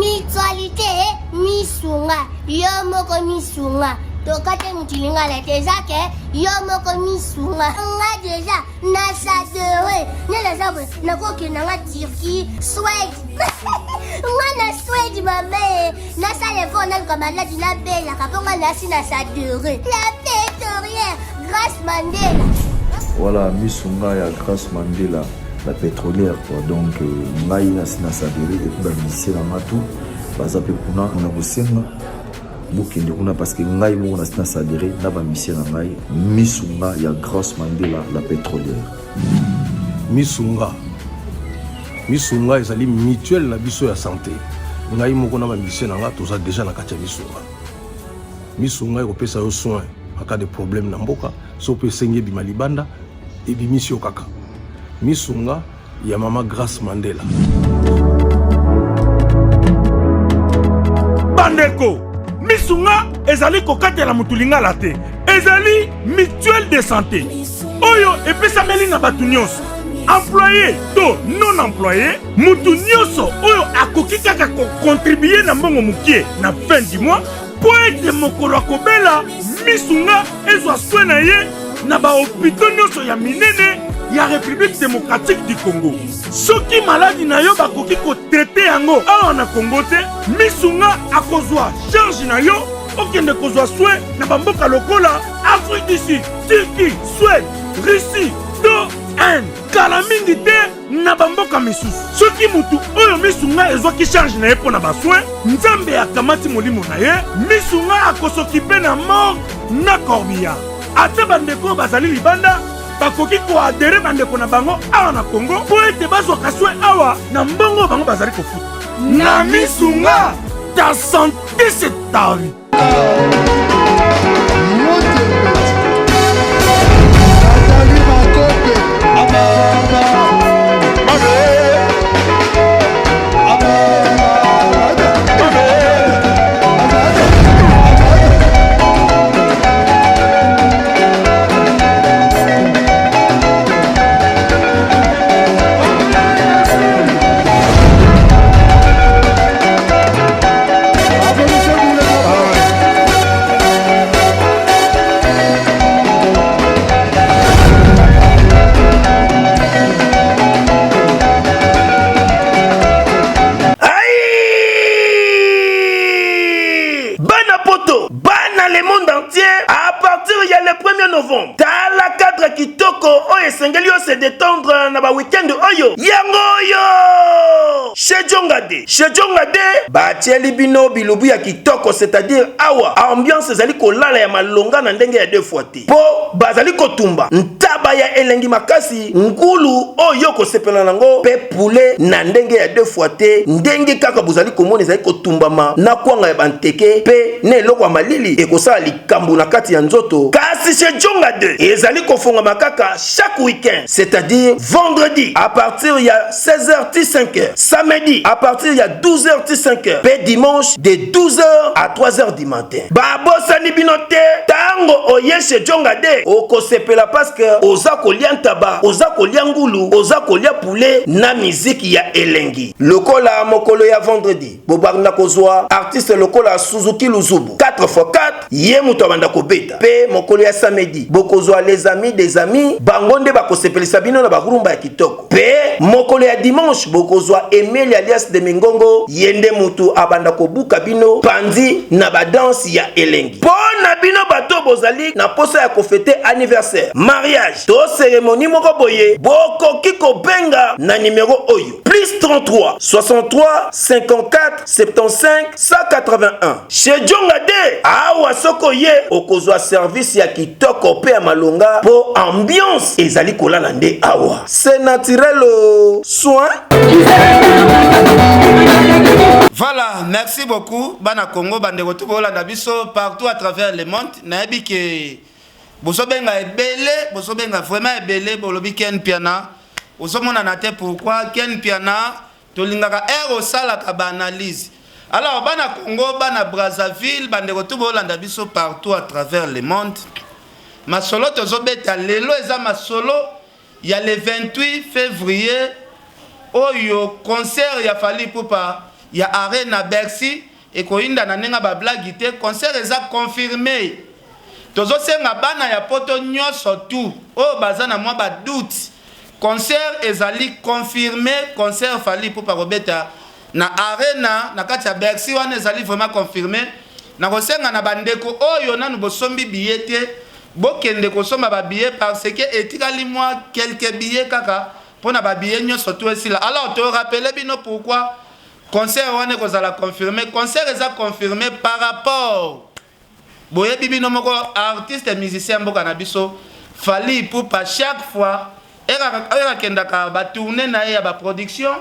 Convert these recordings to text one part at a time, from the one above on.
Mutualité misunga yo moko misunga tokate mutu lingala te eza ke yo moko misunga nga deja na sadere nde naza boye nakokende nga Turquie Suède nga na Suède mabe nasala effort naluka maladi nabelaka mpo nga nasi na sadere la pétorière Grace Mandela. Voilà misunga ya Grace Mandela la pétrolière quoi donc euh, ngai nasi na sadere et puis ba musicien na nga tout baza mpe kuna na kosenga bokende kuna parce que ngai moko nasi na sadere na ba musicien na ngai misunga ya Grace Mandela la pétrolière. Misunga misunga ezali mutuelle na biso ya santé ngai moko na ba musicien na nga toza déjà na kati ya misunga. Misunga ekopesa yo soin en cas de problème na mboka, soki mpe esengi ebima libanda, ebimisi yo kaka. Misunga ya mama Grace Mandela. Bandeko, misunga ezali kokatela motu lingala te, ezali mutuelle de santé oyo epesameli na bato nyonso, employé to non employé, motu nyonso oyo akoki kaka kokontribue na mbongo mokie na fin du mois mpo ete mokolo akobela misunga ezwa soin na ye na bahopito nyonso ya minene ya République démocratique du Congo. Soki maladi na yo bakoki kotraite yango awa na Congo te, misunga akozwa charge na yo okende kozwa soin na bamboka lokola Afrique du Sud, Turquie, Suède, Russie to Inde. Kala mingi te na bamboka misusu. Soki mutu oyo misunga ezwaki charge na ye mpo na basoin, Nzambe akamati molimo na ye, misunga akosokipe na morgue na corbillard. Ata bandeko oyo bazali libanda bakoki koadere bandeko na bango awa na Congo mpo ete bazwaka soin awa na mbongo oyo bango bazali kofuta. Na misunga, ta sante c'est ta vie. Bana poto, bana le monde entier à partir ya le 1er novembre. Tala cadre kitoko oyo esengeli yo se détendre na ba week-end oyo. Yango oyo! Chez Djongade. Chez Djongade, batieli bino bilubu ya kitoko, c'est-à-dire awa ambiance ezali kolala ya malonga na ndenge ya deux fois te. Po bazali kotumba ntaba ya elengi makasi, ngulu oyo kosepela nango pe poulet na ndenge ya deux fois te, ndenge kaka bozali komona ezali kotumbama na kwanga ya banteke pe na eloko ya malili ekosala likambo na kati ya nzoto. Kasi chez Djonga 2 ezali kofongama kaka chaque week-end, c'est-à-dire vendredi à partir ya 16h ti 5h, samedi à partir ya 12h ti 5h pe dimanche de 12h à 3h du matin. Babosani bino te, tango oye chez Djonga 2 okosepela parce que oza kolia ntaba, oza kolia ngulu, oza kolia poulet na miziki ya elengi. Lokola mokolo ya vendredi bobanda kozwa artiste lokola Suzuki Luzubu 4x4 ye moto abanda kobeta, pe mokolo ya samedi bokozwa les amis des amis, bango nde bakosepelisa bino na barumba ya kitoko. Pe mokolo ya dimanche bokozwa Emelia alias de Mingongo, ye nde mutu abanda kobuka bino panzi na ba danse ya elengi. Po na bino bato bozali na posa ya kofete anniversaire, mariage to ceremonie moko boye, bokoki kobenga na numero oyo plus 33 63 54 75 181. Chez Djonga de awa soki oye okozwa service ya kitoko pe ya malonga po ambiance ezali kolala nde awa. C'est naturel oh. Soin. Voilà, merci beaucoup bana Congo bandeko tout bolanda biso partout à travers le monde. Nayebi ke bozobenga ebele, bozobenga vraiment ebele bolobi Ken Piana. Ozomonana te pourquoi Ken Piana Tolingaka heure osalaka ba analyse. Alors bana Congo, bana Brazzaville, bandeko tout bolanda biso partout à travers le monde. Masolo tozobeta lelo eza masolo ya le 28 février oyo concert ya Fally Ipupa ya Arena Bercy ekoyinda na ndenge ya ba blague te, concert eza confirme. Tozosenga bana ya poto nyonso tout oyo baza na mwa ba doute, concert ezali confirme, concert Fally Ipupa akobeta na Arena na kati ya Bercy wana ezali vraiment confirme. Nakosenga na bandeko oyo nanu bosombi billet te, bokende kosomba ba billets parce que etikali mwa quelques billets kaka pona ba billets nyonso tout esila. Alors to rappeler bino pourquoi concert wana ekozala confirme. Concert eza confirme par rapport boyebi bino moko artiste musicien mboka na biso Fally Ipupa chaque fois oyo akendaka ba tournée na ye ya ba production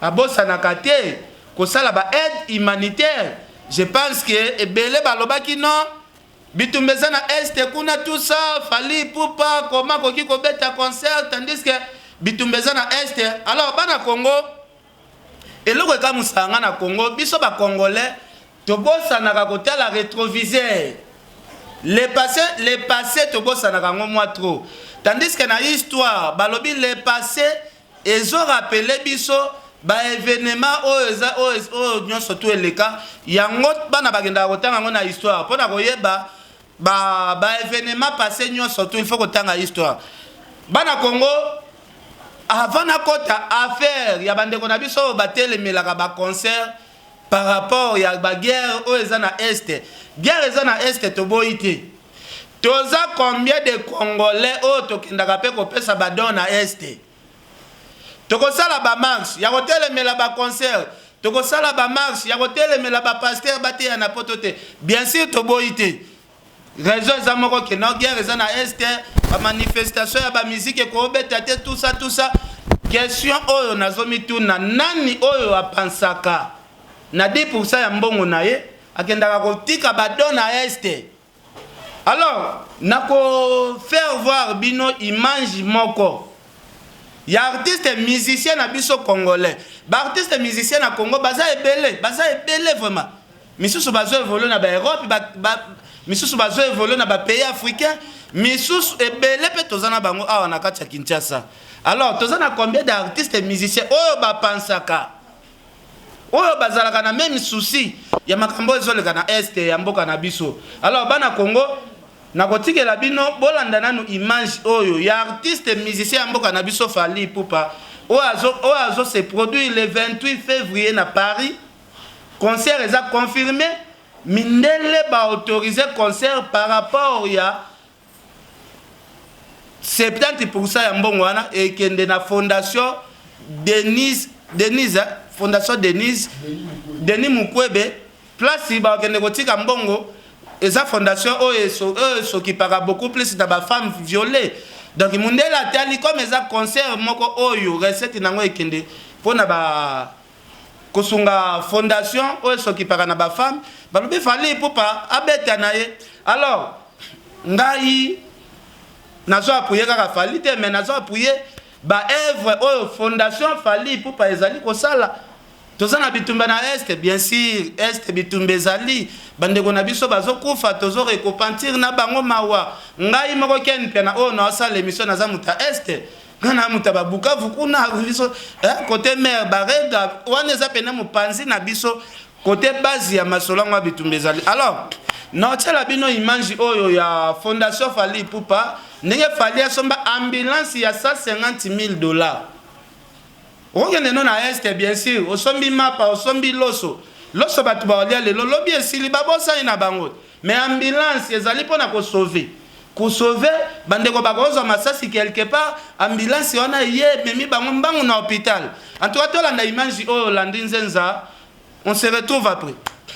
abosanaka te kosala ba aide humanitaire. Je pense que ebele balobaki non, bitumba eza na est kuna, tout ça, Fally Ipupa koma akoki kobeta concert tandis que bitumba eza na est. Alors bana Congo, eloko ekamusaka nga na Congo, biso ba Congolais tobosanaka kotala rétroviseur, le passé, le passé tobosanaka yango mwa trop, tandis que na histoire balobi le passé ezorappeler biso baévénement oyo eza oyo nyonso tu eleka. Yango bana bakendaka kotanga yango na histoire mpona koyeba baévénement passé nyonso tu. Il faut kotanga histoire, bana Congo. Avant nakota affaire ya bandeko na biso oyo batelemelaka baconcert par rapport ya baguerre oyo eza na est, guerre eza na est, toboyi te. Toza combien de Congolais oyo tokendaka mpe kopesa badon na est? Tokosala bamarche ya kotelemela baconcert, tokosala bamarche ya kotelemela bapasteur bateya na poto te. Bien sûr, toboyi te. Raison eza moko ke no, guerre eza na est, bamanifestation ya bamusique ekobeta te, tout ça, tout ça. Question oyo nazomituna: nani oyo apansaka na 10 ya mbongo na ye akendaka kotika badon na est? Alors nako faire voir bino image moko ya artiste musicien na biso congolais. Baartiste musicien na Congo baza ebele, baza ebele vraiment. Misusu bazo évolue na baEurope, misusu bazo évolue na bapays africain, misusu ebele mpe toza na bango awa na kati ya Kinshasa. Alors toza na combien d'artistes musiciens oyo bapansaka, oyo bazalaka na même souci ya makambo oyo ezoleka na est ya mboka na biso? Alors bana Congo, nakotikela bino bolanda nanu image oyo ya artiste musicien ya mboka na biso Fally Ipupa, oyo azo se produire le 28 février na Paris. Concert eza confirmé, mindele baautorise concert par rapport ya 70 ya mbongo wana ekende na fondation Denise, Denise, fondation Denise, Denis Mukwege. Place bakende kotika mbongo eza fondation oyo esokipaka beaucoup plus na bafemme violée. Donc mundele atali comme eza concert moko oyo recette nango ekende mpona ba kosunga fondation oyo esokipaka na bafemme, balobi Fally Ipupa abeta na ye. Alors ngai nazo appuyer kaka Fally te, mais nazo appuyer baœuvre oyo fondation Fally Ipupa ezali kosala. Toza na bitumba na est, bien sûr, est bitumba ezali, bandeko na biso bazokufa, tozorepentir na bango mawa. Ngai moko Ken Mpiana oyo naosala émission, naza moto ya est, ngai na moto ya baBukavu kuna biso côté mer barega wana eza pene mopanzi na biso, côté base ya masolo yango ya bitumba ezali. Alors naotiela bino image oyo ya fondation Fally Ipupa, ndenge Fally asomba ambulance ya 150 000 $. Okokende no na est, bien sûr, osombi mapa, osombi loso, loso bato baolia lelo, lobi esili, babosani na bango. Mais ambulance ezali mpona kosauver, kosauver bandeko bakozwa masasi quelque part. Ambulance wana ye ememi bango mbangu na hôpital. En tout cas tolanda image oyo olandi nzenza, on se retrouve après.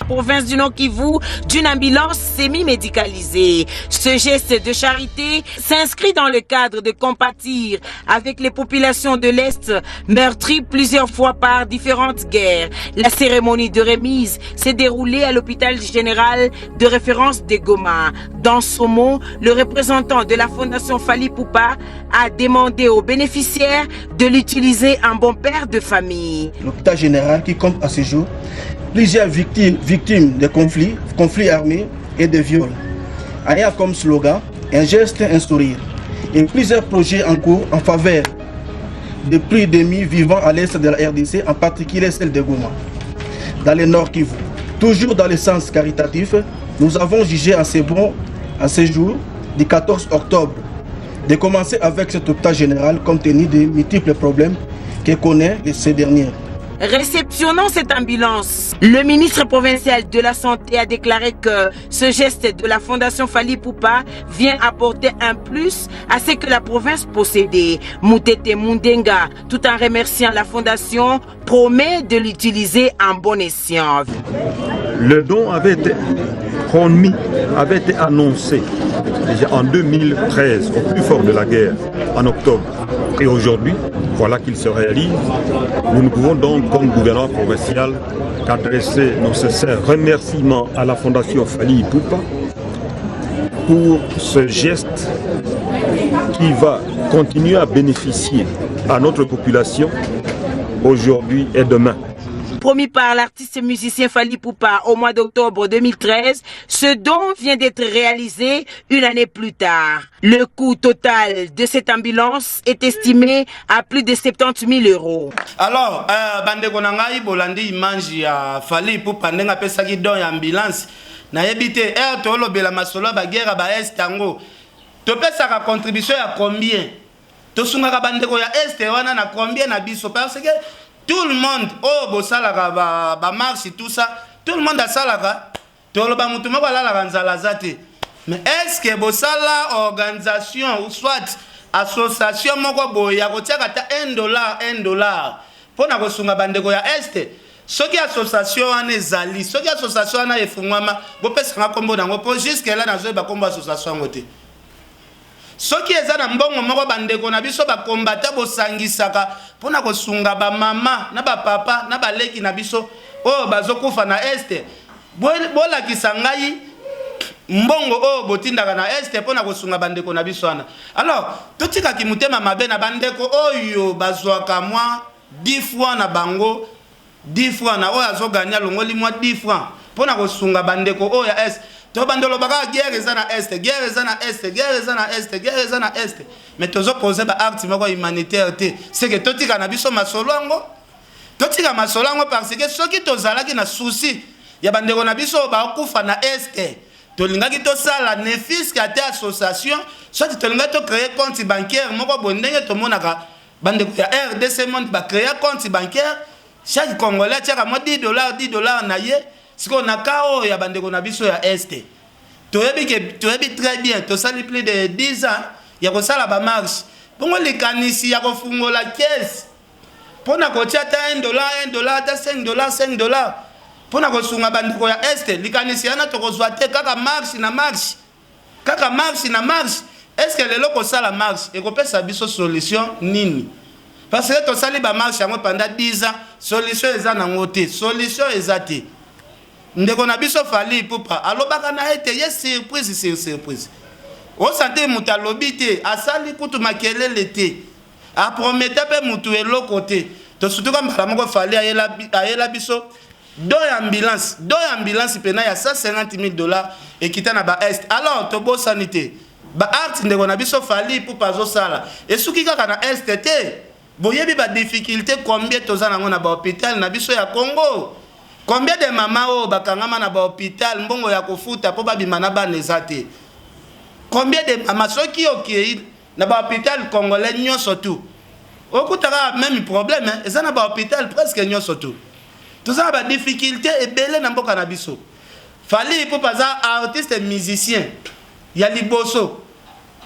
Province du Nord Kivu, d'une ambulance semi-médicalisée. Ce geste de charité s'inscrit dans le cadre de compatir avec les populations de l'Est meurtries plusieurs fois par différentes guerres. La cérémonie de remise s'est déroulée à l'hôpital général de référence de Goma. Dans son mot, le représentant de la fondation Fally Ipupa a demandé aux bénéficiaires de l'utiliser en bon père de famille. L'hôpital général qui compte à ce jour plusieurs victimes de conflits, conflits armés et de viols, ayant comme slogan un geste, un sourire, et plusieurs projets en cours en faveur de plus de 1000 vivants à l'est de la RDC, en particulier celle de Goma. dans le Nord Kivu. Toujours dans le sens caritatif, nous avons jugé assez bon à ce jour du 14 octobre de commencer avec cet hôpital général compte tenu des multiples problèmes que connaît ces derniers. Réceptionnant cette ambulance, le ministre provincial de la Santé a déclaré que ce geste de la Fondation Fally Ipupa vient apporter un plus à ce que la province possédait. Mutete Mundenga, tout en remerciant la Fondation, promet de l'utiliser en bon escient. Le don avait été promis, avait été annoncé déjà en 2013, au plus fort de la guerre, en octobre. Et aujourd'hui, voilà qu'il se réalise. Nous ne pouvons donc, comme gouvernement provincial, qu'adresser nos sincères remerciements à la Fondation Fally Ipupa pour ce geste qui va continuer à bénéficier à notre population aujourd'hui et demain. Promis par l'artiste musicien Fally Ipupa au mois d'octobre 2013, ce don vient d'être réalisé une année plus tard. Le coût total de cette ambulance est estimé à plus de 70 000 euros. Alors, bandeko na ngai, bolandi image ya Fally Ipupa ndenge apesaki don ya ambulance. Nayebi te, ere tolobela masolo ya baguerre ba Est yango. Topesaka contribution ya combien? Tosungaka bandeko ya Est wana na combien na biso? Parce que tout le monde, oh, bosalaka ba marche, tout ça, tout le monde asalaka. Toloba mutu moko alalaka nzala aza te. Mais est-ce que bosala organisation ou soit association moko boye ya kotiaka ata un dollar, un dollar mpona kosunga bandeko ya Est? Soki association wana ezali, soki association wana efungwama, bopesanga nkombo nango, mpo jusque là nazoyeba nkombo association yango te. Soki eza na mbongo moko bandeko na biso bakombata bosangisaka mpona kosunga bamama na bapapa na baleki na biso oyo bazokufa na Est, bolakisa ngai mbongo oyo botindaka na Est mpona kosunga bandeko na biso wana. Alors totikaki motema mabe na bandeko oyo bazwaka mwa 10 francs na bango, 10 francs na oyo azogagner, alongoli mwa 10 francs mpona kosunga bandeko oyo ya Est. To bando lobaka guerre eza na Est, guerre eza na Est, guerre eza na Est, guerre eza na Est, mais tozopose baacte moko humanitaire te. C'est que totika na biso masolo yango, totika masolo yango, parce que soki tozalaki na souci ya bandeko na biso oyo bakufa na Est, tolingaki tosala ne fût-ce que ate association, soit tolingaki tocréer compte bancaire moko boye, ndenge tomonaka bandeko ya RDC monde bacréer compte bancaire, chaque Congolais atiaka mwa 10 $, 10 $ na ye. Sikoyo na ka oyo ya bandeko na biso ya Est, toyebi ke, toyebi très bien, tosali plus de 10 ans ya kosala bamarche. Bongo likanisi ya kofungola caisse mpona kotia ata 1 dollar, 1 dollar, ata 5 $, 5 $ mpona kosunga bandeko ya Est, likanisi wana tokozwa te? Kaka marche na marche, kaka marche na marche. Est ce que lelo kosala marche ekopesa biso solution nini? Parce que tosali bamarche yango pendant 10 ans, solution eza nango te, solution eza te. Ndeko na biso Fally Ipupa alobaka na ye te, ye surprise sur surprise. Osante moto alobi te, asali kutu makelele te, aprometa mpe motu eloko te. Tosutuka mbala moko, Fally ayela biso don ya ambulance, don ya ambulance mpena ya 150 000 $ ekita na baest. Alors tobosani te baacte ndeko na biso Fally Ipupa azosala esuki kaka na Est te. Boyebi badifficulté combien toza nango na bahôpital na biso ya Congo. Combien de mama oyo bakangama na bahôpital, mbongo ya kofuta mpo babima na bana eza te? Combien de mama? Soki okei na bahôpital congolais nyonso tu, okutaka même problème eza na bahôpital presque nyonso tu. Toza na badifficulté ebele na mboka na biso. Fally Ipupa aza artiste musicien ya liboso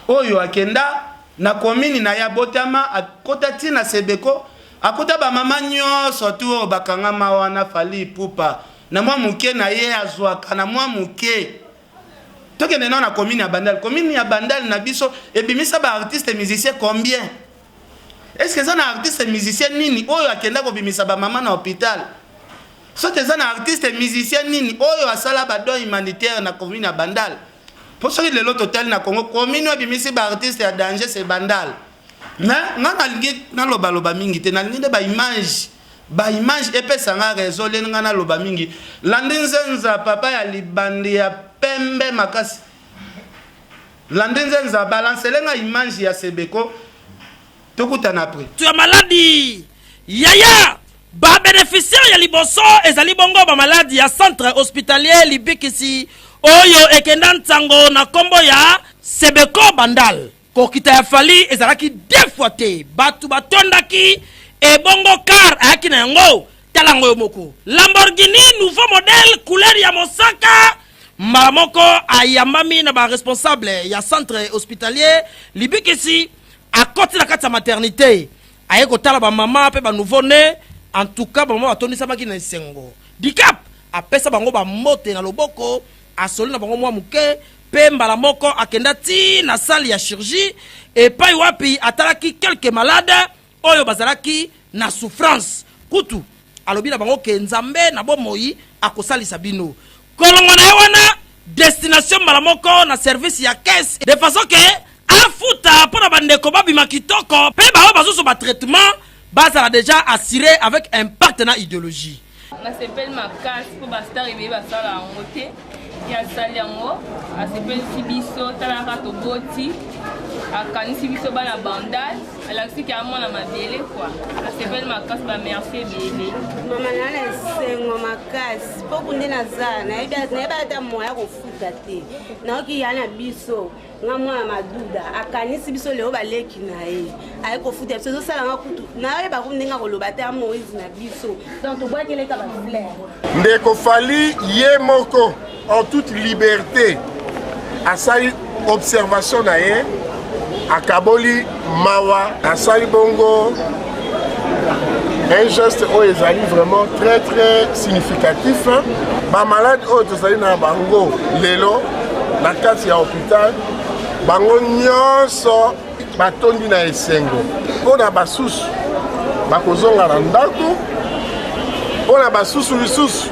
oyo akenda na komini na ye abotama, akota ntina Sebeko, akuta bamama nyonso tu oyo bakangama wana. Fally Ipupa na mwa moke na ye azwaka na mwa moke. Tokende nao na commune ya Bandal. Commune ya Bandal na biso ebimisa baartiste musicien combien? Est ce que eza na artiste musicien nini oyo akenda kobimisa bamama na hôpital? Soki eza na artiste musicien nini oyo asala badon humanitaire na commune ya Bandal? Mpo soki lelo totali na Congo, commune oyo ebimisi baartiste ya danger, c'est Bandal. Mais nga nalingi nalobaloba mingi te, nalingi nde baimage, baimage epesanga raison. Leni nga naloba mingi, Landi Nzenza, papa ya libandi ya pembe makasi. Landi Nzenza, balancele nga image ya Sebeko, tokutana après. Tu as maladie yaya. Ba beneficiaires ya liboso ezali bongo ba maladi ya centre hospitalier Libikisi oyo ekenda nsango na kombo ya Sebeko Bandal. Kokita ya Fally ezalaki deux fois te, batu batondaki ebongo car ayaki na yango, tala yango yo moko. Lamborghini nouveau modèle couleur ya mosaka mbala moko ayambami na ba responsable ya centre hospitalier Libikisi, akoti na kati ya maternite aye kotala ba mama pe ba nouveau ne en tout cas ba mama batondisamaki na esengo. Dicap apesa bango ba mbote na loboko, asoli na bango mwa moke pe mbala moko akenda ti na salle ya chirurgie epai wapi atalaki quelques malades oyo bazalaki na souffrance. Kutu alobi na bango ke Nzambe na bomoi akosalisa bino. Kolongwa na ye wana destination mbala moko na service ya caisse de façon ke afuta mpo na bandeko babima kitoko mpe baoyo bazozwa ba traitement bazala dejà assuré avec impact na ideologie. Nasepeli makasi mpo ba star ebele basala yango te ye asali yango asepelisi biso talaka toboti akanisi biso bana bandal alakisi ke amwana mabele kua asepeli makasi ba merci ebele. Mama na na esengo makasi mpo kunde naza nayebi ata moya kofuta te nayoki ya na biso nga mwana maduda akanisi biso leo baleki na ye aye kofuta biso ezosala nga kutu nayeba ku ndenge akoloba te amoise na biso donc tobwakeleka bafleur. Ndeko Fally ye moko en toute liberté asali observation na ye, akaboli mawa, asali bongo un geste oyo ezali vraiment très très significatif. Bamalade oyo tozali na bango lelo na kati ya hôpital, bango nyonso batondi na esengo. Mpo na basusu bakozonga na ndako, mpo na basusu lisusu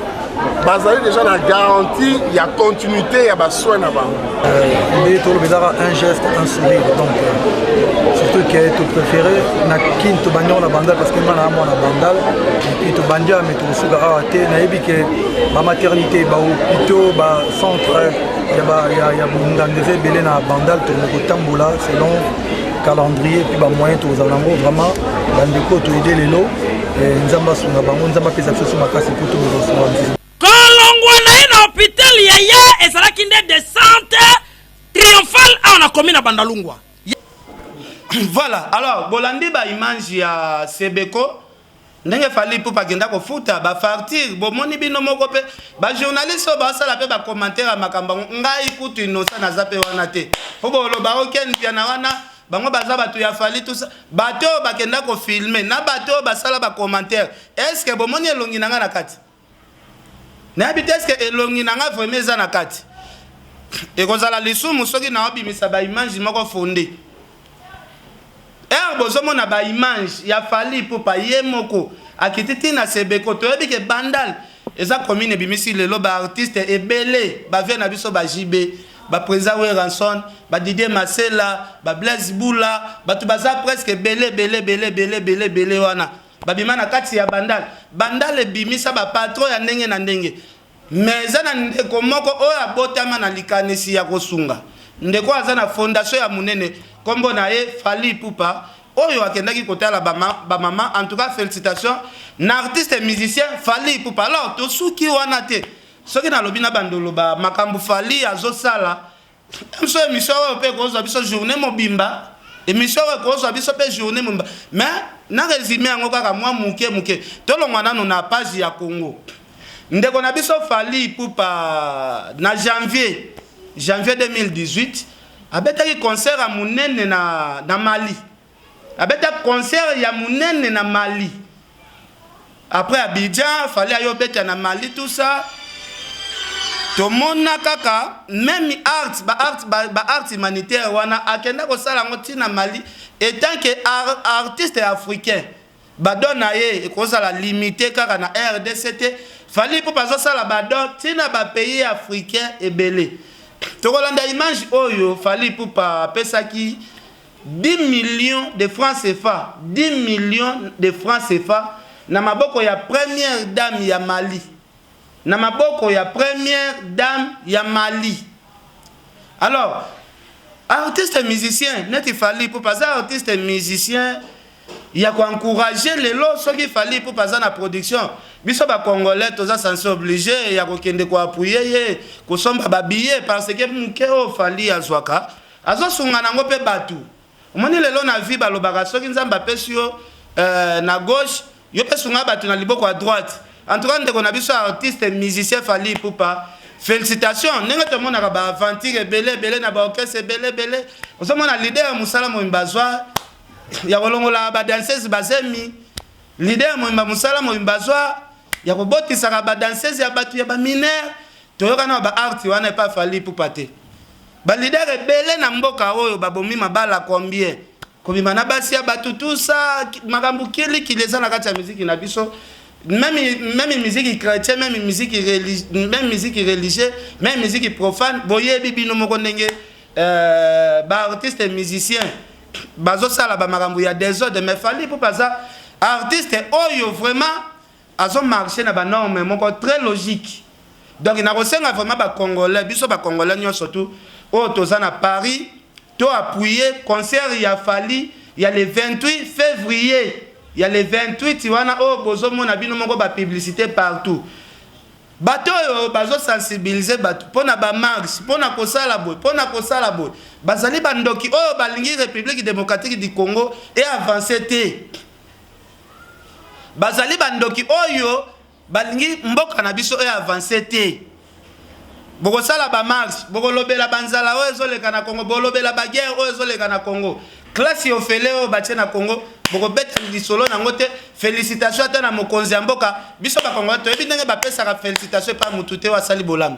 bazali deja na garantie ya continuité ya basoin na bango. Nde toloba ezaka un geste, un sourire, donc surtout que topréféré na Kin tobandi yango na Bandal parce que nga na mwana Bandal et puis tobandi awa, mais tokosuka awa te. Nayebi ke bamaternité, bahôpitaux, bacentre ya bonganga eza ebele na Bandal. Tokoki kotambola selon calendrier puis bamoyen tokozala nango. Vraiment bandeko toyede lelo, Nzambe asunga bango, Nzambe apesa biso so makasi mpo tokosunga nzela. Kolongwa na ye na hôpital ya ye ezalaki nde descente triomphale awa na commune ya Bandalungwa. Voilà, alors bolandi ba image ya Sebeko ndenge Fally Ipupa akenda kofuta ba facture, bomoni bino moko pe ba journaliste oyo basala pe ba commentaire ya makambo yango. Ngai kutu innocent naza pe wana te, po boloba o Ken Mpiana wana bango baza bato ya Fally tout ça. Bato oyo bakenda kofilme na bato oyo basala ba commentaire, est ce que bomoni elongi na ngai na kati? Nayebi te, est ce que elongi na ngai vraiment eza na kati? Ekozala lisumu soki naobimisa ba image moko fonde. Heure bozomona ba image ya Fally Ipupa ye moko akiti ti na Sebeko, toyebi ke Bandal eza commune ebimisi lelo ba artiste ebele, ba vieux na biso ba JB, ba président Werrason, ba Didier Masela, ba Blaise Bula, bato baza presque ebele ebele ebele ebele ebele ebele wana babima na kati ya Bandal. Bandal ebimisa ba patron ya ndenge na ndenge, mais eza na ndeko moko oyo abotama na likanisi ya kosunga. Ndeko aza na fondation ya monene, kombo na ye Fally Ipupa, oyo akendaki kotala ba mama. En tout cas félicitations na artiste musicien Fally Ipupa. Alors tosuki wana te, soki nalobi na bandolo ba makambo Fally azosala biso, émission oyo mpe ekozwa biso journée mobimba, émission oyo ekozwa biso mpe journée mobimba, mais na résumé yango kaka mwa moke moke. Tolongwa nano na page ya Congo. Ndeko na biso Fally Ipupa na janvier 2018 abetaki concert ya monene na Mali, abetaki concert ya monene na Mali. Après Abidjan, Fally ayo obeta na Mali, tout ça tomona kaka même art ba art ba art humanitaire wana akenda kosala yango ntina Mali. Etant que artiste africain, badon na ye ekozala limité kaka na RDC te. Fally Ipupa azosala badon ntina bapays africain ebele. Tokolanda image oyo Fally Ipupa apesaki 10 millions de francs CFA, 10 millions de francs CFA na maboko ya première dame ya Mali, na maboko ya première dame ya Mali. Alors artiste musicien neti Fally Ipupa aza artiste musicien. ya koencourage lelo soki Fally Ipupa aza na production biso ba congolais toza sense oblige ya kokende koappuye ye kosomba babillet parce que moke oyo Fally azwaka azosunga nango mpe bato. Omoni lelo na vie balobaka soki Nzambe apesi yo euh, na gauche yo mpe sunga bato na liboko ya droite. En tout cas ndeko na biso artiste musicien Fally Ipupa, félicitations ndenge tomonaka ba aventure ebele ebele na ba orchestre ebele ebele, ozomona leader ya mosala mobimba azwa ya kolongola ba danseuse bazemi, leader mobimba mosala mobimba azwa ya kobotisaka ba danseuse ya bato ya ba mineur. Toyoka na ba art wana epa Fally Ipupa te. Ba leader ebele na mboka oyo babomi mabala combien? Kobima na basi ya bato tout ça, makambo kilikili eza na kati ya miziki na biso. Même musique chrétien, même musique religieux, même musique religieux, même musique profane, boyebi bino moko ndenge ba artiste musicien bazosala ba makambo ya désordre, mais Fally Ipupa aza artiste oyo vraiment azo marcher na ba norme moko très logique. Donc nakosenga vraiment ba congolais, biso ba congolais nyonso tout oyo toza na Paris, to appuyer concert ya Fally ya le 28 février, ya le 28 wana oyo bozomona bino moko ba publicité partout. Bato oyo bazosensibilize bato mpo na bamarche, mpo na kosala boye, mpo na kosala boye, bazali bandoki oyo balingi République démocratique du Congo e avance te. Bazali bandoki oyo balingi mboka na biso e avance te. Bokosala bamarche, bokolobela banzala oyo ezoleka na Congo, bolobela baguerre oyo ezoleka na Congo, classe ofele oyo batie na Congo, bokobeta lisolo nango te. Félicitation ata na mokonzi ya mboka. Biso bakongolais toyebi ndenge bapesaka félicitation epa mutu te oyo asali bolamu.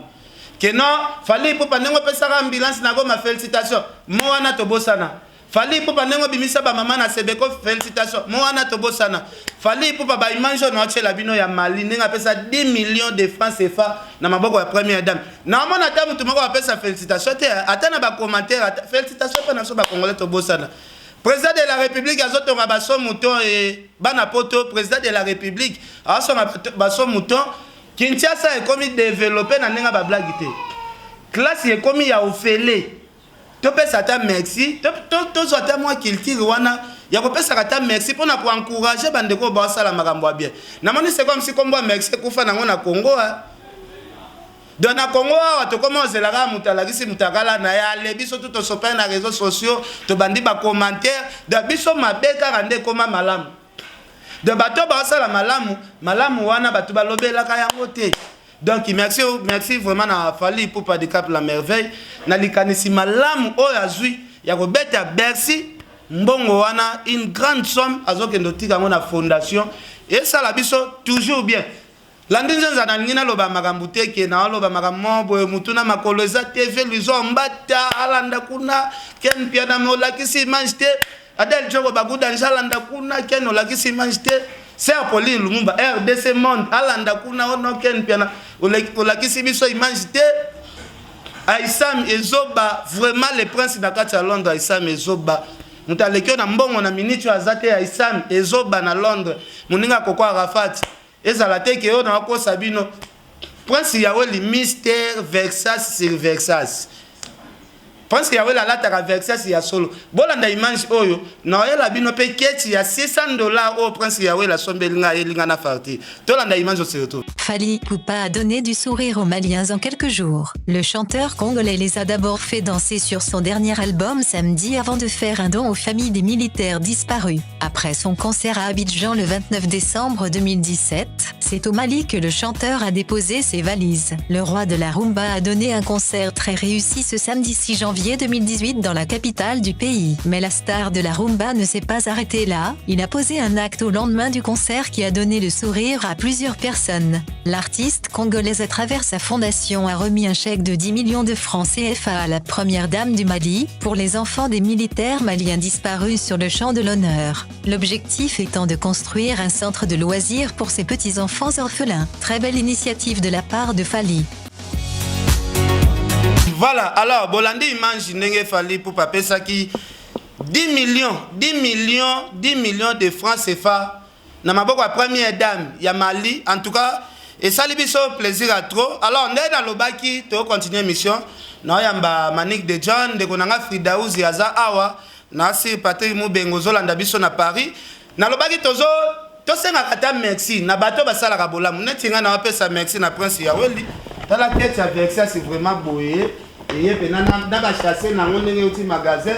Ke non, Fally Ipupa ndenge opesaka ambulance na Goma, félicitation mo wana tobosana. Fally Ipupa ndenge obimisa ba mama na Sebeko, félicitation mo wana tobosana. Fally Ipupa ba image oyo naotiela bino ya Mali ndenge apesa 10 millions de francs CFA na maboko ya première dame, naomona ata mutu moko apesa félicitation te, ata na ba commentaire, ata félicitation mpe na biso ba congolais tobosana. Président de la République azotonga baso mouton e bana poto. Président de la République azosonga baso mouton. Kinshasa ekomi développé na ndenge bablague te, classe ekomi ya ofele. Topesa ata merci, tozwa ata mwa culture wana ya kopesaka ata merci mpona koencourage bandeko oyo baosala makambo ya bien. Namoni c'est comme si kombo ya merci ekufa nango na Congo. Donc na Congo awa tokoma ozelaka moto alakisi moto akala na ye ale, biso tu tosopani na réseaux sociaux, tobandi bacommentaire. Donc biso mabe kaka nde ekoma malamu. Donc bato baosala malamu, malamu wana bato balobelaka yango te. Donc merci, merci vraiment na Fally Ipupa de Cap la Merveille na likanisi malamu oyo azwi ya kobeta Bercy. Mbongo wana, une grande somme, azokende otika yango na fondation, esala biso toujours bien. Landi Nzenza, nalingi naloba makambo te ke naoloba makambo moko boye mutu na makolo eza te. Ve Luizo Mbata alanda kuna, Ken Mpiana me olakisi image te. Adel Joko Bagudanja alanda kuna, Ken olakisi image te. Sœur Pauline Lumumba RDC Monde alanda kuna, ono Ken Mpiana olakisi biso image te. Aisam Ezoba, vraiment le prince na kati ya Londres. Aisam Ezoba, moto aleki yo na mbongo na minute oyo aza te. Aisam Ezoba na Londres, moninga Koko Arafat, ezala te ke oyo nakokosa bino. Prince Yaweli, Mister Versas sur Versas, Prince Yaweli alataka Versas ya solo. Bolanda image oyo naoyela bino mpe keti ya 600 $ oyo Prince Yaweli asombeli ngai, ayelinga na farti. Tolanda image oyo surtout. Fally Ipupa a donné du sourire aux Maliens en quelques jours. Le chanteur congolais les a d'abord fait danser sur son dernier album samedi avant de faire un don aux familles des militaires disparus. Après son concert à Abidjan le 29 décembre 2017, c'est au Mali que le chanteur a déposé ses valises. Le roi de la rumba a donné un concert très réussi ce samedi 6 janvier 2018 dans la capitale du pays. Mais la star de la rumba ne s'est pas arrêtée là, il a posé un acte au lendemain du concert qui a donné le sourire à plusieurs personnes. L'artiste congolaise à travers sa fondation a remis un chèque de 10 millions de francs CFA à la première dame du Mali, pour les enfants des militaires maliens disparus sur le champ de l'honneur. L'objectif étant de construire un centre de loisirs pour ces petits-enfants orphelins. Très belle initiative de la part de Fally. Voilà, alors bolandi image ndenge Fally Ipupa apesaki 10 millions, 10 millions, 10 millions de francs CFA na maboko ya première dame ya Mali. En tout cas esali biso plaisir à trop. Alors nde nalobaki tocontinue émission, naoyamba Manique de John, ndeko na nga Fridauzi aza awa na Sir Patrick Mubengo, ozolanda biso na Paris. Nalobaki tozo tosengaka ata merci na bato basalaka bolamu neti ngai nawapesa merci na prince yaweli tala tete ya vexas vraiment boye eye mpena na bachasse na yango ndenge euti magasin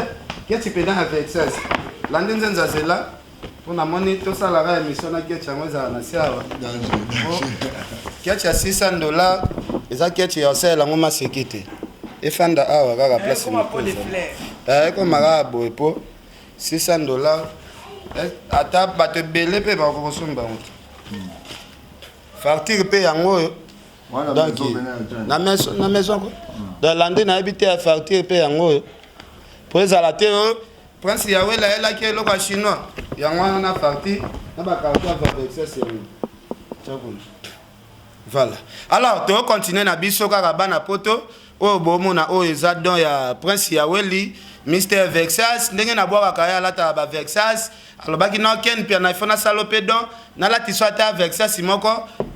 keti mpena ya vexas landi nzenza zela mpo namoni tosalaka émission na ketch yango ezala na se awa ketch ya 600 dollar eza ketch ya osalela yango maseki te efanda awa kaka place moko ekoma kaka boye mpo 600 dollars eh, ata bato ebele mpe bakoki kosomba yango te facture mpe yango oyo donc na maison na maison ko donc lande nayebi te ya facture mpe yango oyo mpo ezala te oyo prince yawel ayelaki eloko ya chinois yango wana na facture na bacarton ya vavexes yango tya kuna voilà alors tokocontinue na biso kaka bana poto Oyo bomona oyo eza don ya Prince Yaweli, Mister Vexas, ndenge na bwakaka ye alataka ba Vexas, alobaki non Ken Mpiana il faut nasala pe don, nalatiso ata Vexas moko,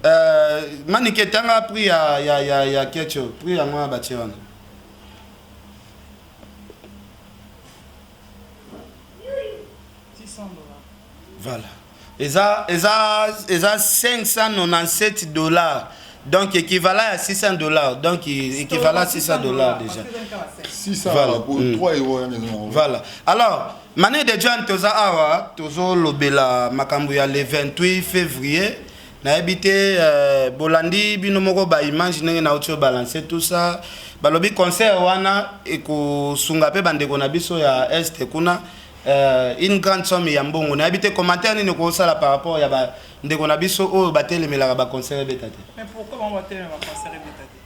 euh, Manike tanga prix ya ya ya ya ketcho, prix yango wana batie wana. Voilà. Eza eza eza 597 dollars. Donc équivalent à 600 dollars. Donc équivalent à 600 dollars déjà. 600 voilà. pour 3 euros. Voilà. Alors, Mani de John toza awa tozo lobela makambo ya le 28 février nayebi te euh, bolandi bino moko ba image ndenge nauti obalancer tout ça balobi concert wana ekosunga mpe bandeko na biso ya est kuna Euh, une grande somme ya mbongo nayebi te commentaire nini okosala par rapport ya bandeko na biso oyo batelemelaka baconcert ebeta te. Mais pourquoi bango batelemela baconcert ebeta te?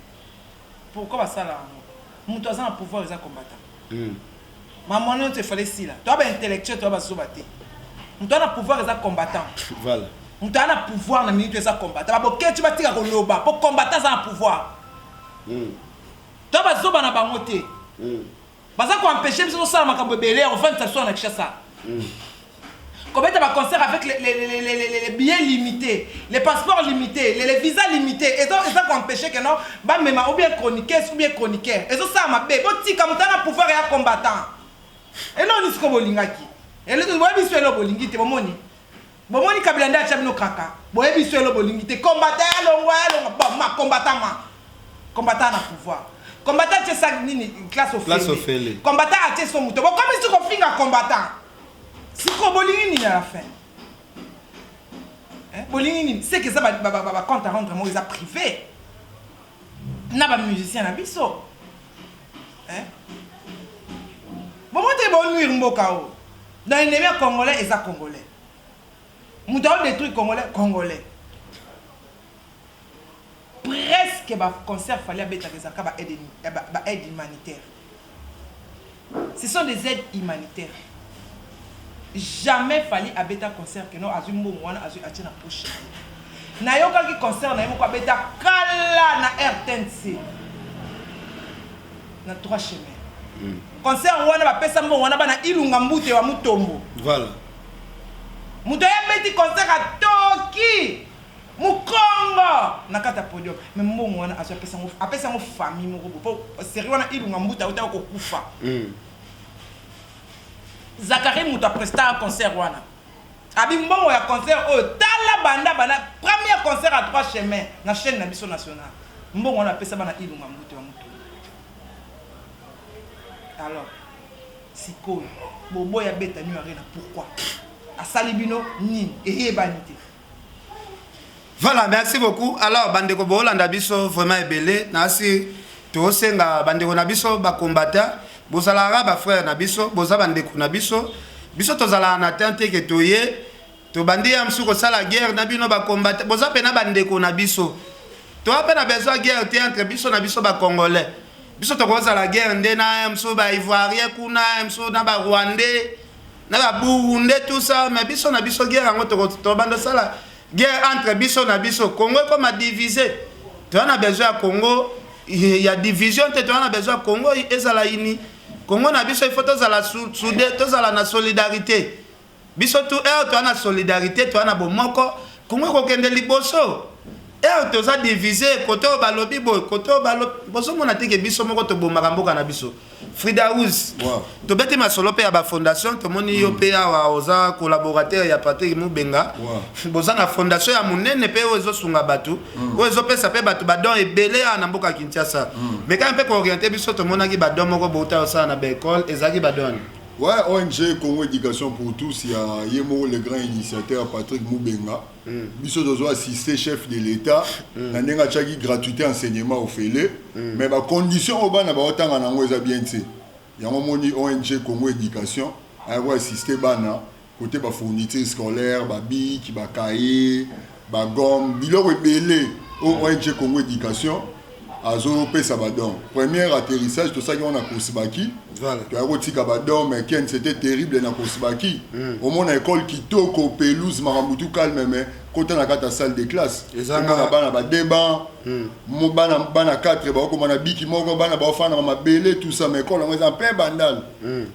Pourquoi basala yango? Moto aza na pouvoir eza combattant. Mm. Maman nyonso efale esila. Toa ba intellectuel toa bazoba te. Moto aza na pouvoir eza combattant. Voilà. Moto aza na pouvoir na minute eza combattant. Baboketi batika koloba po combattant aza na pouvoir. Mm. Toa bazoba na bango te. Mm. Baza ko empecher biso tosala makambo ebele ya kofandisa biso na Kinshasa. Kobeta ba concert avec les, les, les, les, les, les billets limités, les passeports limités, les, les visas limités. Ezo eza ko empecher que non ba mema ou bien chroniqueuse ou bien chroniqueur. Ezo sala mabe. Botika moto na pouvoir ya combattant. Eloko nini sikoyo bolingaki? Eloko boyebi biso eloko bolingi te bomoni. Bomoni Kabila nde atia bino kaka. Boyebi biso elo bolingi te. Combattant ya longwa ya longwa. Bon, ma combattant ma. Combattant na pouvoir. Combattant atie sac nini classe Classe ofele. ofele. Combattant atie so moto. Bokomi si kofinga combattant. Siko bolingi nini à la fin? Hein? Bolingi nini? C'est que ça ba ba ba, ba compte à rendre moko eza privé. Na ba musiciens na biso. Hein? Bomoni te bo nuire mboka oyo. Dans ennemi ya congolais eza congolais. Moto ao détruire congolais congolais. Presque ba concert Fally abetaka ezalaka ba aide ba aide humanitaire. Ce sont des aides humanitaires. Jamais Fally abeta concert que non azui mbongo wana azui atie na poche na ye. Nayokaki concert na ye moko abeta kala na RTNC na trois chemins. Mm. Concert wana bapesa mbongo wana bana Ilunga Mbute wa Mutombo. Voilà. Moto ya beti concert atoki mukongo na kati ya podium mais mbongo wana azwi apesa yango apesa yango famille moko boye po serie wana Ilunga Mbuta autaki kokufa. Mm. Zacharie moto apresta concert wana abi mbongo ya concert oyo tala banda banda premier concert à trois chemins na chaîne na biso nationale mbongo wana apesa bana Ilunga Mbuta wa Mutombo. Alors sikoyo boboyi abeta new arena pourquoi? Asali bino nini? Eyebani te. Voilà, merci beaucoup. Alors, bandeko bolanda biso vraiment ebele. Nasi tosenga bandeko na biso ba combattant, bozalaka ba frère na biso, boza bandeko na biso. Biso tozalaka na temps te ke toye tobandi ya mosusu kosala guerre na bino ba combattant, boza pena bandeko na biso. Toza pe na besoin ya guerre te entre biso na biso ba congolais. Biso tokozala guerre nde na mosusu ba ivoirien kuna, mosusu na ba rwandais, na ba burundais tout ça, mais biso na biso guerre yango tobanda osala guerre entre biso na biso. Congo ekoma divise. Toza na besoin ya Congo ya division te, toza na besoin ya Congo ezala uni. Congo na biso il faut tozala soude, tozala na solidarité. Biso tout heure toza na solidarité, toza na bomoko, Congo ekokende liboso. Heure toza divise, kote oyo balobi boye, kote oyo balobi, bozomona te ke biso moko tobomaka mboka na biso. Frida Ouz, tobeti masolo mpe ya bafondation, tomoni yo mpe awa oza collaborateur ya Patrick Mubenga. Boza na fondation ya monene mpe oyo ezosunga bato, oyo ezopesa mpe bato badon ebele awa na mboka ya Kinshasa. Mais kaka mpe koorienter biso, tomonaki badon moko bouta osala na baekole, ezalaki badon? Ouais, ONG Congo Éducation pour tous, il y a Yemo, le grand initiateur Patrick Moubenga. Biso tozo assister chef de l'État na ndenge atiaki gratuité enseignement ofele, mais bacondition oyo bana baotanga nango eza bien te. Yango moni ONG Congo Éducation ayako assister bana côté bafourniture scolaire, babic, bacahier, bagomme, biloko ebele oyo ONG Congo Éducation azopesa badon. Premier atterrissage tosalaki wana na Kosibaki, toya kotika badon, mais ken, c'était terrible na Kosibaki. Omona école kitoko, pelouse, makambo tout calme, mais kota na kati ya salle de classe, omona bana badeba mo bana, bana 4 baokoma na biki moko, bana baofanda na mabele, tout ça, mais école yango eza plein Bandal.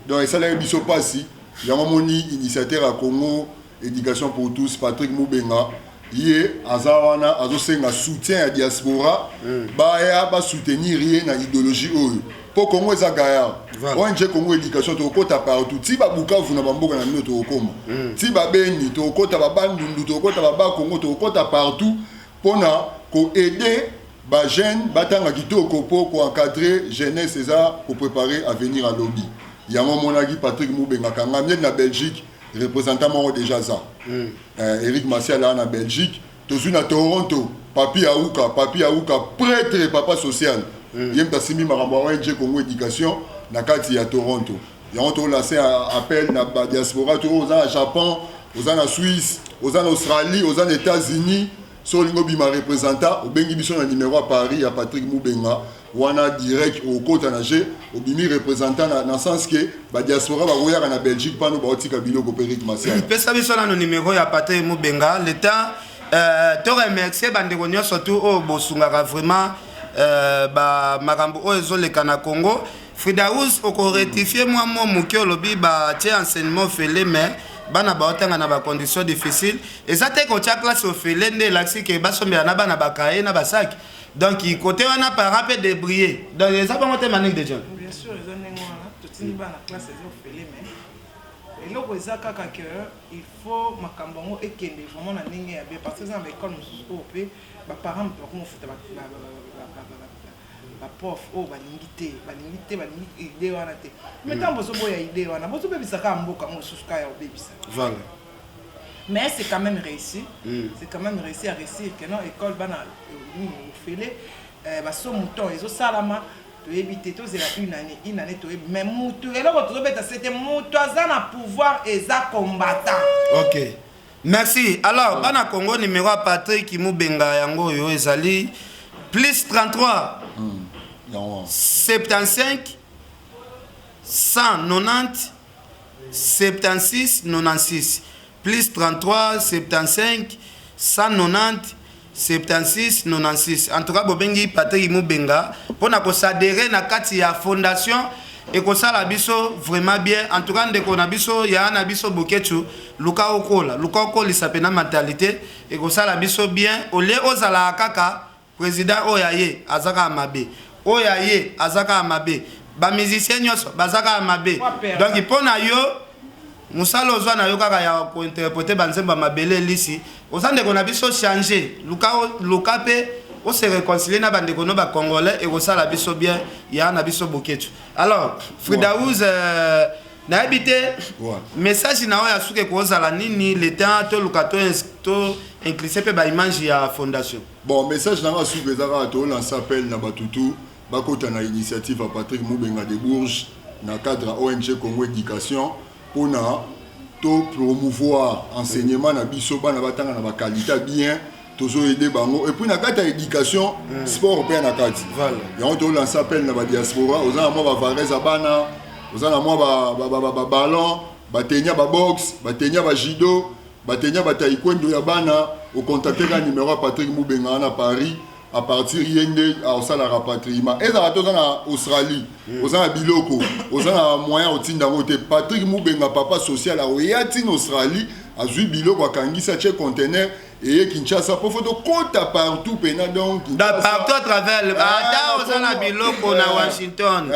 Donc esalaki biso mpasi. Yango moni initiateur ya Congo Éducation pour tous, Patrick Mubenga, ye aza wana azosenga soutien ya diaspora, baya basoutenir ye na idéologie oyo, mpo Congo eza gaillard. ONG Congo Éducation, tokokota partout, ti babukavu na bamboka na bino tokokoma, ti babeni tokokota, babandundu tokokota, babakongo tokokota, partout mpona koaider bajeune batanga kitoko, mpo koencadrer jeunesse eza kopréparer avenir alobi. Yango omonaki Patrick Mubenga kanga mieti na Belgique, représentant moko déjà aza Eric Masiala aza na Belgique. Tozwi na Toronto Papi Auka, Papi Auka, prêtre, papa social, ye moto asimbi makambo ya ONG Congo Éducation na kati ya Toronto. Yango tolancer appel na badiaspora to oza na Japon, oza na Suisse, oza na Australie, oza na États-Unis, so olingi obima représentant, obengi biso na numéro ya Paris ya Patrick Mubenga wana, direct okota na g, obimi représentant na sens ke badiaspora bakoyaka na Belgique mpano baotika biloko mpe Eric Masiala. Pesa biso nano numéro ya Patrick Mubenga, le temps to remercier bandeko nyonso tu oyo bosungaka vraiment bamakambo oyo ezoleka na Congo. Fridaus, okorectifier mwa mo moke, olobi batie enseignement ofele, mais bana baotanga na bacondition difficile. Eza te kotia classe ofele nde elakisi ke basombela na bana bakaye na basaki. Donc côté wana, parent mpe débrouiller. Donc eza bongo te, Manique de John? Bien sûr, eza ndenge wana. Totindi bana classe, eza ofele, mais eloko eza kaka ke il faut makambo yango ekende vraiment na ndenge ya bien, parce que eza na baekole mosusu oyo mpe baparent moto bakomofuta baprof oyo balingi te, balingi te, balingi idée wana te. Mais ntango bozoboya idée wana, bozobebisa kaka mboka yango mosusu kaka ya kobebisa. Mais c'est quand même réussi. C'est quand même réussi à réussir que non, école bana nini ofele, baso mouton ezosalama, toyebi te, tozela une année, une année, toyebi. Mais mutu eloko tozobeta sete, mutu aza na pouvoir eza combattant. Ok, merci. Alors bana Congo, numéro ya Patrick Mubenga yango oyo ezali plus 33 75 190 76 96, plus 33 75 190 76 96. En tout cas, bobengi Patrick Mubenga mpona koadhérer na kati ya fondation, ekosala biso vraiment bien. En tout cas, ndeko na biso, ya na biso Boketu, luka okola, luka okolisa mpe na mentalité, ekosala biso bien. Olie ozalaka kaka président oyo aye aza kaka mabe, oyo aye aza kaka mabe, bamusicien nyonso baza kaka mabe. Donc mpo na yo, mosala ozwa na yo kaka ya kointerpréter banzembo ya mabele elisi, oza ndeko na biso, change, luka, luka mpe ose réconcilier na bandeko no bacongolais, ekosala biso bien, ya na biso Boketu. Alors Fridaouz, nayebi te message na oyo ya suki ekozala nini, le temps toluka to incluse mpe baimage ya fondation. Bon, message na nga suki eza kaka tolancer appel na bato tu bakota na initiative ya Patrick Mubenga de Bourges na cadre ya ONG Congo Éducation, mpona to promouvoir enseignement na biso, bana batanga na baqualité bien, tozoaider bango. Et puis na kati ya éducation, sport mpe na kati. Yango tolancer appel na badiaspora, oza na mwa bavarese ya bana, oza na mwa baballon, batenia baboxe, batenia bajudo, batenia bataekwondo ya bana, ocontacter ka numéro ya Patrick Mubenga wana Paris. À partir ye nde aosala rapatriement. Ezala te oza na Australie, oza na biloko, oza na moyen otinda yango te, Patrick Mubenga, papa social, akoya ntina Australie, azwi biloko, akangisi, atie conteneur. Eye Kinshasa po faut tokota partout pena donc Da partout à travers le ata oza na biloko na Washington.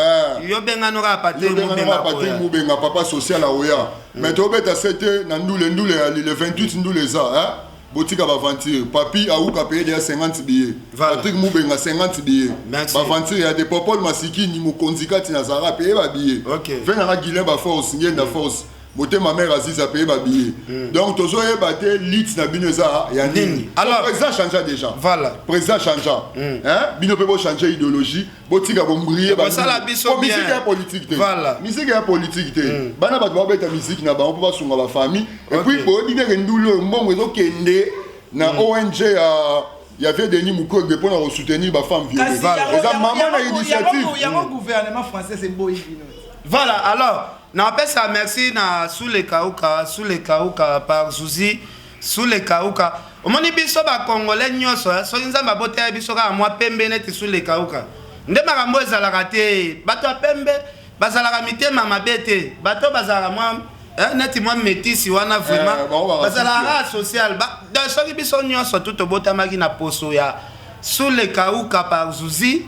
Yo benga no kaka Patrick Mubenga. Patrick Mubenga papa social aoya. Mais tobeta sete na ndule ndule ya le 28 ndule eza hein. Botika ba aventure. Papi Awuka paye déjà 50 billets. Patrick Mubenga 50 billets. Ba aventure ya de Popol Masikini mokonzi kati na Zara paye ba billets. Okay. Venga na Guilain ba force, ngenda force. Motema mère Aziza paye ba billets. Donc tozo yeba te lit na bino eza ya nini. Alors président changea déjà. Voilà. Président changea. Hein? Bino pe bo changer idéologie, botika bo briller ba. Bosala biso bien. Musique ya politique te. Voilà. Musique ya politique te. Bana bato babeta musique na bango po basunga ba famille. Et puis boyebi ndenge ndulu oyo mbongo ezokende na ONG ya ya vieux Denis Mukwege mpona kosoutenir ba femmes violées. Eza mama na initiative. Yango gouvernement français eboyi bino. Voilà, alors napesa merci na Sule Kauka, Sule Kauka par Zuzi, Sule Kauka. Omoni biso ba Congolais nyonso, soki Nzambe abotela biso kaka mwa pembe neti Sule Kauka. Nde makambo ezalaka te. Bato ya pembe bazalaka mitema mabe te. Bato bazalaka mwa neti mwa metisi wana vraiment bazalaka kaka social. Donc soki biso nyonso tu tobotamaki na poso ya Sule Kauka par Zuzi,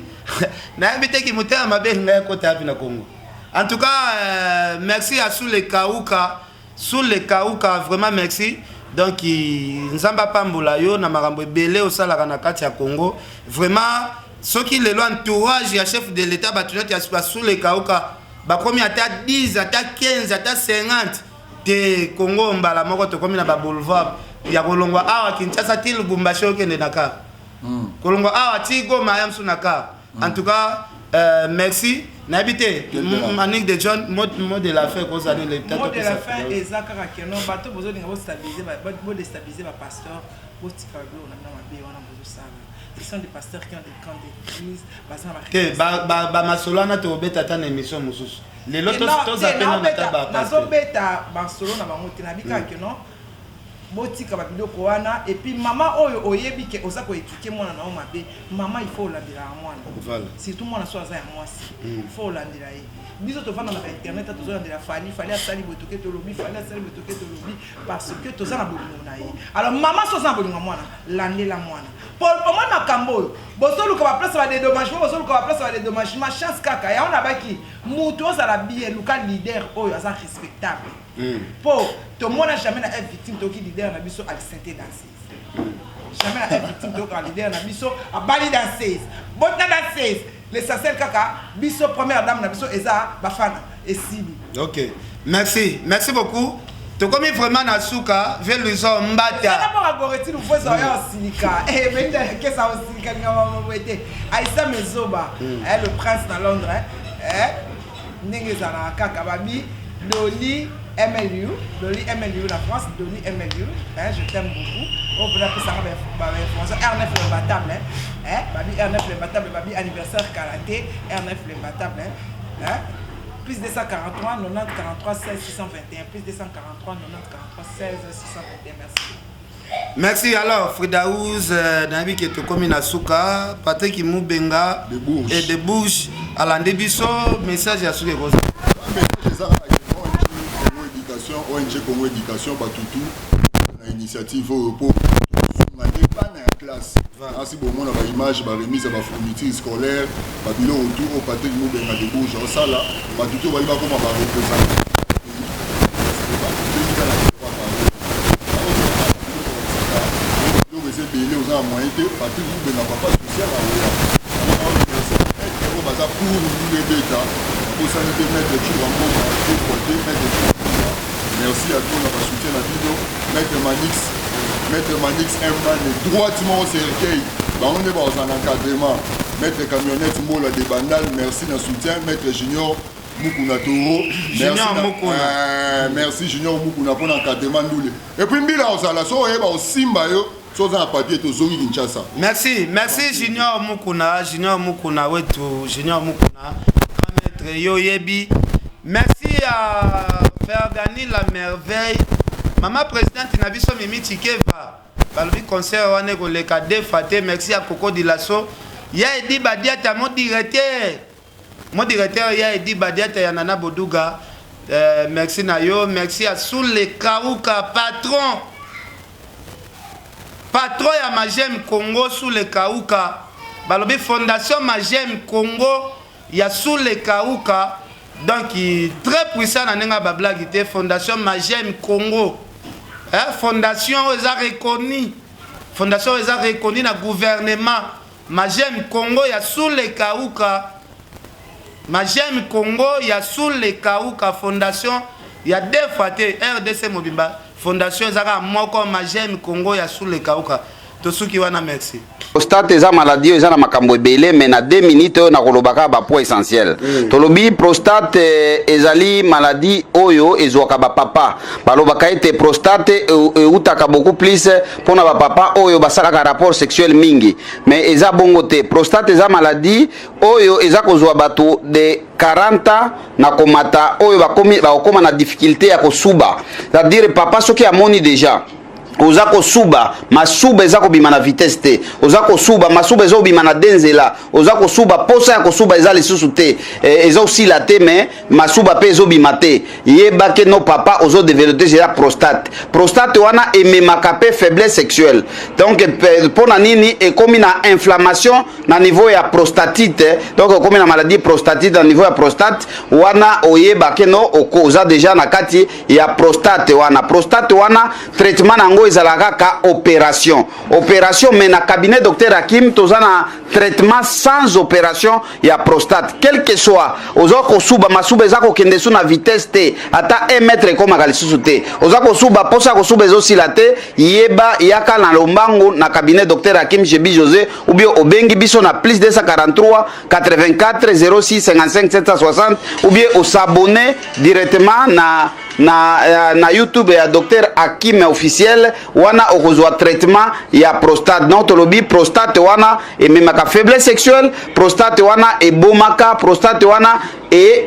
nayebi te ki motema mabe ngai ekota yapi na Congo. En tout cas, merci à Sule Kauka. Sule Kauka, vraiment merci. Donc, Nzamba pambola yo na makambo ebele osalaka na kati ya Congo. Vraiment, soki lelo entourage ya chef de l'État bato neti ya Sule Kauka bakomi ata 10, ata 15, ata 50 te Congo mbala moko tokomi na ba boulevard ya kolongwa awa Kinshasa ti Lubumbashi okende na car. Kolongwa awa ti Goma ya msu na car. En tout cas, merci. Nayebi te, Manick de John, mot de la fin kozali le Mot de la fin eza kaka que non bato bozolinga bo stabiliser ba, bo déstabiliser ba pasteur, botika biloko na bino mabe wana bozosala. Ce sont des pasteurs qui ont des grandes églises, baza na ba Te, ba masolo wana tobeta ata na émission mosusu. Lelo toza pe na ta ba pasteur. Nazobeta masolo na bango te, nayebi kaka que non botika ba biloko wana. Et puis mama oyo oyebi ke oza koéduquer mwana na yo mabe, mama il faut olandelaka mwana. Surtout mwana so aza ya mwasi, il faut olandela ye. Biso tovanda na ba internet, tozolandela Fally, Fally asali boye toke tolobi, Fally asali boye toke tolobi, parce que toza na bolingo na ye. Alors mama so oza na bolingo ya mwana, landela mwana. Po omoni makambo oyo bozoluka ba place ya ba dédommagement, bozoluka ba place ya ba dédommagement, chance kaka yango nabaki mutu ozala bien, luka leader oyo aza respectable. Po tomona jamais na F victime toki leader na biso alisente danseuse. Jamais na F victime toyoka leader na biso abali danseuse, botna danseuse. L'essentiel kaka biso première dame na biso eza bafana esili. Ok, merci, merci beaucoup. Tokomi vraiment na suka, vieux Luison Mbata. Ezaka mpo Goreti Lufuezo oya osilika. Eh, benda kesa osilika linga mama ete. Aïssa Mezoba, eh, le prince na Londres, eh. Ndenge ezalaka kaka babi Dolly MLU, Dolly MLU na France, Dolly MLU, hein, je t'aime beaucoup. Oh, pour la pesanga ba information R9 l'imbattable, hein. Hein, babi R9 l'imbattable, babi anniversaire karaté, R9 l'imbattable, hein. Hein. Plus 243 90 43 16 621, plus 243 90 43 16 621, merci. Merci. Alors Frida Ouz, nayebi ke tokomi na suka. Patrick Mubenga de Bourges et de Bourges alandi biso, message ya suka ekoza. Message eza kaka ke ONG Congo Éducation, ONG Congo Éducation batutu na initiative oyo po tosunga nde bana ya classe. Asi bomona ba image, ba remise ya ba fourniture scolaire, ba biloko tout oyo Patrick Mubenga de Bourges osala, batutu oyo bayi bakoma ba représentant biloko eza ebele, oza na moyen te. Patrick Mubenga papa social aoya oyo baza pour ndule ebeta, babosani te maître Tshoura Mboma te te maître Tshoura Mboma, merci à toi na basoutien na bino. Maître Manix, maître Manix M-Man droitement au cercueil, bango nde bazala na encadrement. Maître Camionnette Mbola de Bandal, merci na soutien. Maître Junior Mukuna Toro, Junior Mukuna. Merci Junior Mukuna mpona encadrement ndule. Et puis mbila ozala so oyeba osimba yo so oza na papier tozongi Kinshasa. Merci, merci Junior Mukuna, Junior Mukuna wetu, Junior Mukuna, grand maître yo yebi. Merci à Fergani la merveille, maman présidente na biso Mimi Tshikeva. Balobi concert wana ekoleka deux fois te. Merci à Coco Dilasso. Ya Edi Badiata mon directeur. Mon directeur ya Edi Badiata ya Nana Boduga. Merci na yo, merci à Soule Kauka patron. Patron ya Magem Congo sous le Kauka, balobi fondation Magem Congo ya sous le Kauka, donc très puissant na ndenge ya ba blague te, fondation Magem Congo. Hein, fondation oyo eza reconnue, fondation oyo eza reconnue na gouvernement Magem Congo ya sous le Kauka. Magem Congo ya sous le Kauka, fondation ya deux fois te RDC mobimba. Fondation eza kaka moko Magem Congo ya sous le Kauka. Tosuki wana merci. Prostate eza maladie oyo eza na makambo ebele mais na 2 minutes oyo nakoloba kaka ba points essentiels. Tolobi prostate eh, ezali maladie oyo ezwaka ba papa. Balobaka ete prostate eutaka beaucoup plus mpona ba papa oyo basalaka rapport sexuel mingi. Mais eza bongo te. Prostate eza maladie oyo eza kozwa bato de 40 ans na komata oyo bakomi bakokoma na difficulté ya kosuba. C'est-à-dire papa soki amoni déjà oza kosuba masuba eza kobima na vitesse te, oza kosuba masuba eza kobima na de nzela, oza kosuba posa ya kosuba eza lisusu te, eh, eza osila te mais masuba mpe ezobima te, yeba ke no papa ozo développer déjà prostate. Prostate wana ememaka mpe faiblesse sexuelle. Donc mpo na nini ekomi na inflammation na niveau ya prostatite, donc okomi na maladie prostatite na niveau ya prostate wana, oyeba ke no oza déjà na kati ya prostate wana. Prostate wana, traitement na yango ezalaka kaka opération, opération. Mais na cabinet docteur Hakim toza na traitement sans opération ya prostate. Quel que soit oza kosuba, masuba eza kokende su na vitesse te, ata 1 mètre ekomaka lisusu te, oza kosuba, posa kosuba ezosila te, yeba yaka na lombangu na cabinet docteur Hakim Jebi José, ou bien obengi biso na plus 243 84 06 55 760, ou bien os'abonner directement na YouTube ya docteur Hakim officiel. Wana okozwa traitement ya prostate. Donc tolobi prostate wana ememaka faiblesse sexuelle, prostate wana ebomaka, prostate wana e